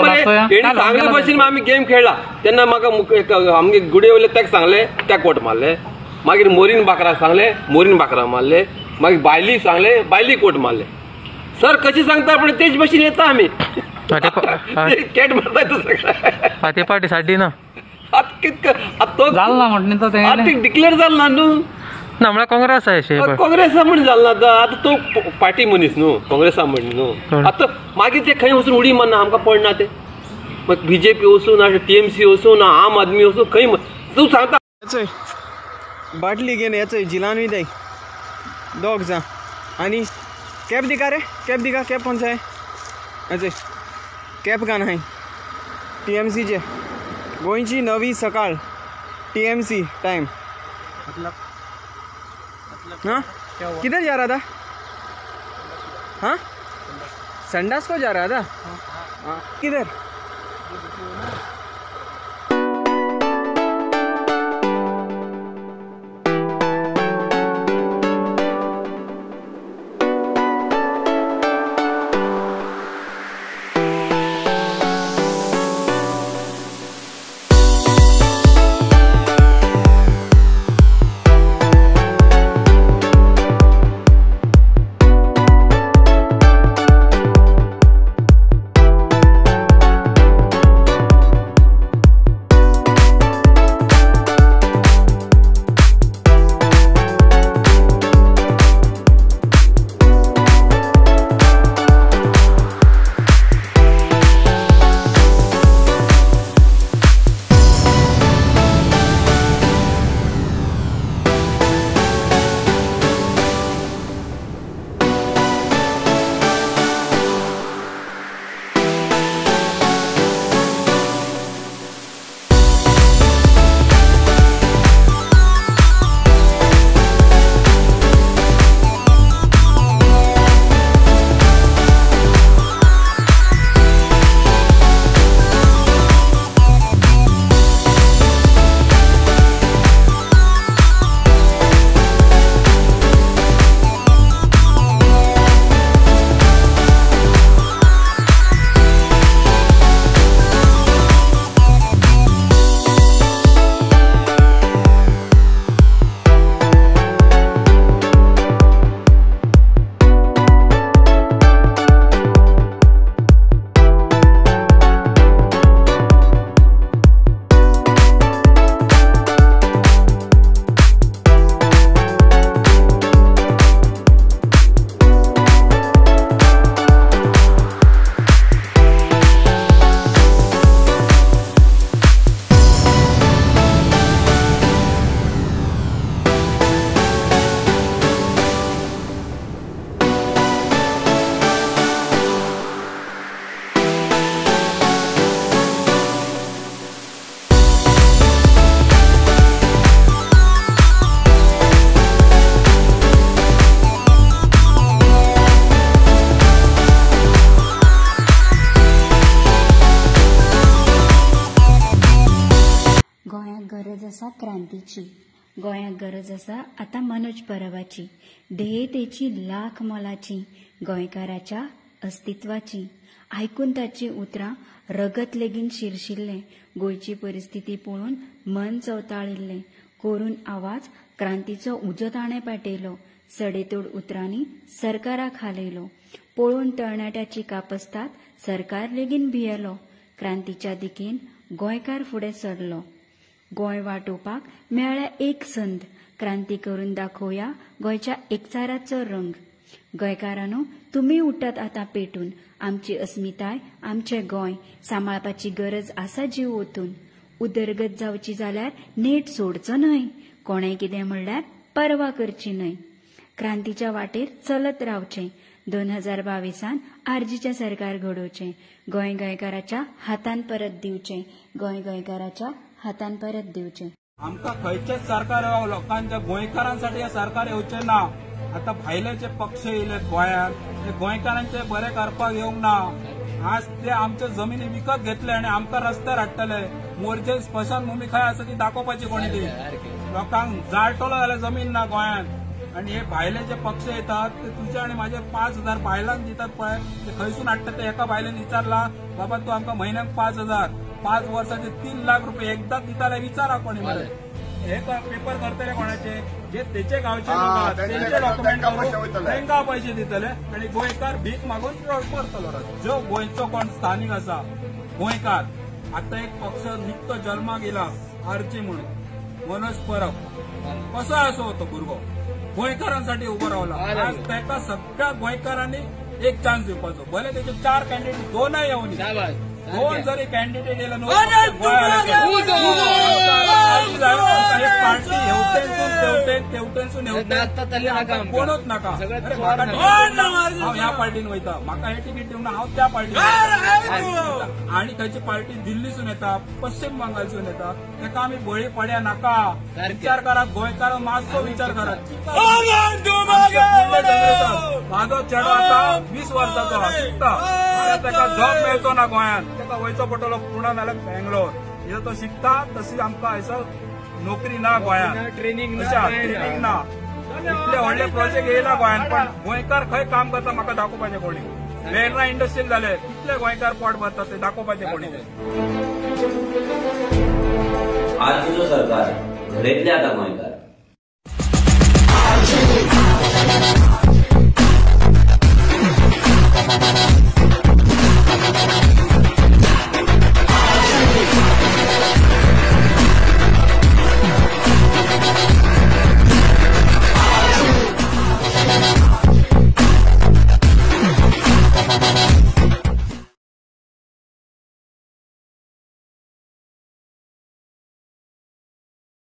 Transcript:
सांगले भशेन आमी गेम खेळला तेन्ना म्हाका आमगे गुडे वयले तेका सांगले त्या कोट मारले, मागीर मोरीन बाकराक सांगले मोरीन बाकरा मारले, मागीर बायली सांगले बायली कोट मारले। सर कशी सांगता पण तेच भशेन येता आमी कॅट मारता दुसरे ते पार्टी साठी ना डिक्लेअर जाल ना न्हू ना म्हळ्यार काँग्रेस आहे काँग्रेसा म्हण जाल ना आतां तो पार्टी मनीस न्हू काँग्रेसा म्हण न्हू। आतां मागीर ते खंय वचून उडी मारना आमकां पडना ते मग बीजेपी वचूं ना टीएमसी वचूं ना आम आदमी वचूं खंय तूं सांगता बाटली घेवन येचय झिलान वयताय दोग जाण आनी कॅब दिका रे कॅब दिका कॅब कोणचा आहे येचय कॅब कान आहाय टीएमसीचे गोंयची नवी सकाळ टीएमसी टाइम। हाँ किधर जा रहा था? हाँ संडास को जा रहा था। हाँ किधर? गरज आसा क्रांतीची, गोंयाक गरज आसा आतां मनोज परबाची, ध्येयतेची लाख मोलाची, गोंयकाराच्या अस्तित्वाची। आयकून ताची उतरां रगत लेगीन शिरशिल्लें, गोंयची परिस्थिती पळोवन मन चवताळिल्लें, करून आवाज क्रांतीचो उजो ताणें पेटयलो, सडेतोड उतरांनी सरकाराक हालयलो, पळोवन तरणाट्याची कापस्तात सरकार लेगीन भियेलो, क्रांतीच्या दिकेन गोंयकार फुडें सरलो। गोंय वाटोवपाक मेळ्ळ्या एक संद, क्रांती करून दाखोवया गोंयच्या एकचाराचो रंग। गोंयकारांनो तुमी उठात आतां पेटून, आमची अस्मिताय आमचें गोंय सांबाळपाची गरज आसा जीव ओतून। उदरगत जावची जाल्यार नेट सोडचो न्हय, कोणें कितें म्हणल्यार पर्वा करची न्हय, क्रांतीच्या वाटेर चलत रावचें। 2022 आरजीचें सरकार घडोवचें, गोंय गोंयकाराच्या हातान परत दिवचें, गोंय गोंयकाराच्या हातान परत दिवचें। आमकां खंयचेच सरकार लोकांच्या गोंयकारांसाठी हे सरकार येवचें ना। आतां भायले जे पक्ष येयले गोंयांत ते गोंयकारांचे बरें करपाक येवंक ना। आज ते आमचे जमिनी विकत घेतले आनी आमकां रस्त्यार हाडटले। मोरजे स्मशानभूमी खंय आसा ती दाखोवपाची कोणी ती लोकांक जाळटलो जाल्यार जमीन ना गोंयांत। आणि हे भायले जे पक्ष येतात ते तुझे आणि माझे 5,000 बायलांक दितात पळय, ते खंयसून हाडटा ते एका बायलेन विचारला, बाबा तू आमकां म्हयन्याक 5,000 5 वर्साचे 3 लाख रुपये एकदाच दिताले, विचारा कोणी मरे. हे पेपर करतले कोणाचे, जे तेचे गांवचे लोक तेंचे डॉक्युमेंट तांकां पयशे दितले आनी गोंयकार भीक मागून परतलो. जो गोंयचो कोण स्थानीक आसा गोंयकार, आतां एक पक्ष निकतो जल्माक येयला आरची म्हणून, मनोज परब कसो आसो तो भुरगो गोंयकारांसाठी उबो रावला. आज ताका सगळ्या गोंयकारांनी एक चान्स दिवपाचो, भले तेचे 4 कॅन्डिडेट 2 येवनी, 2 जरी कॅन्डिडेट येयले न्हू पार्टी हेवटेनसून तेवटेन तेवटेनसून हेवटेन कोणूच नाका. हांव ह्या पार्टीन वयता, म्हाका हे तिकीट दिवना, हांव त्या पार्टीन. आनी खंयची पार्टी दिल्लीसून येता, पश्चिम बंगालसून येता, ताका आमी बळी पड्या नाका. विचार करात गोंयकार, मातसो विचार करात. म्हाजो चेडो आतां 20 वर्साचो शिकता, ताका जॉब मेळचो ना गोंयांत, ताका वयचो पडटलो पुणा नाल्यार बेंगलोर. इथं तो शिकता तशी आमकां हयसर नोकरी ना गोंयांत, ट्रेनिंग ना. इतले व्हडले प्रोजेक्ट येयला गोंयांत, पण गोंयकार खंय काम करता म्हाका दाखोवपाचें कोणी. वेर्णा इंडस्ट्रीन जाले कितले गोंयकार पोट भरतात ते दाखोवपाचें कोणी. आजचो सरकार घडयतले आतां गोंयकार.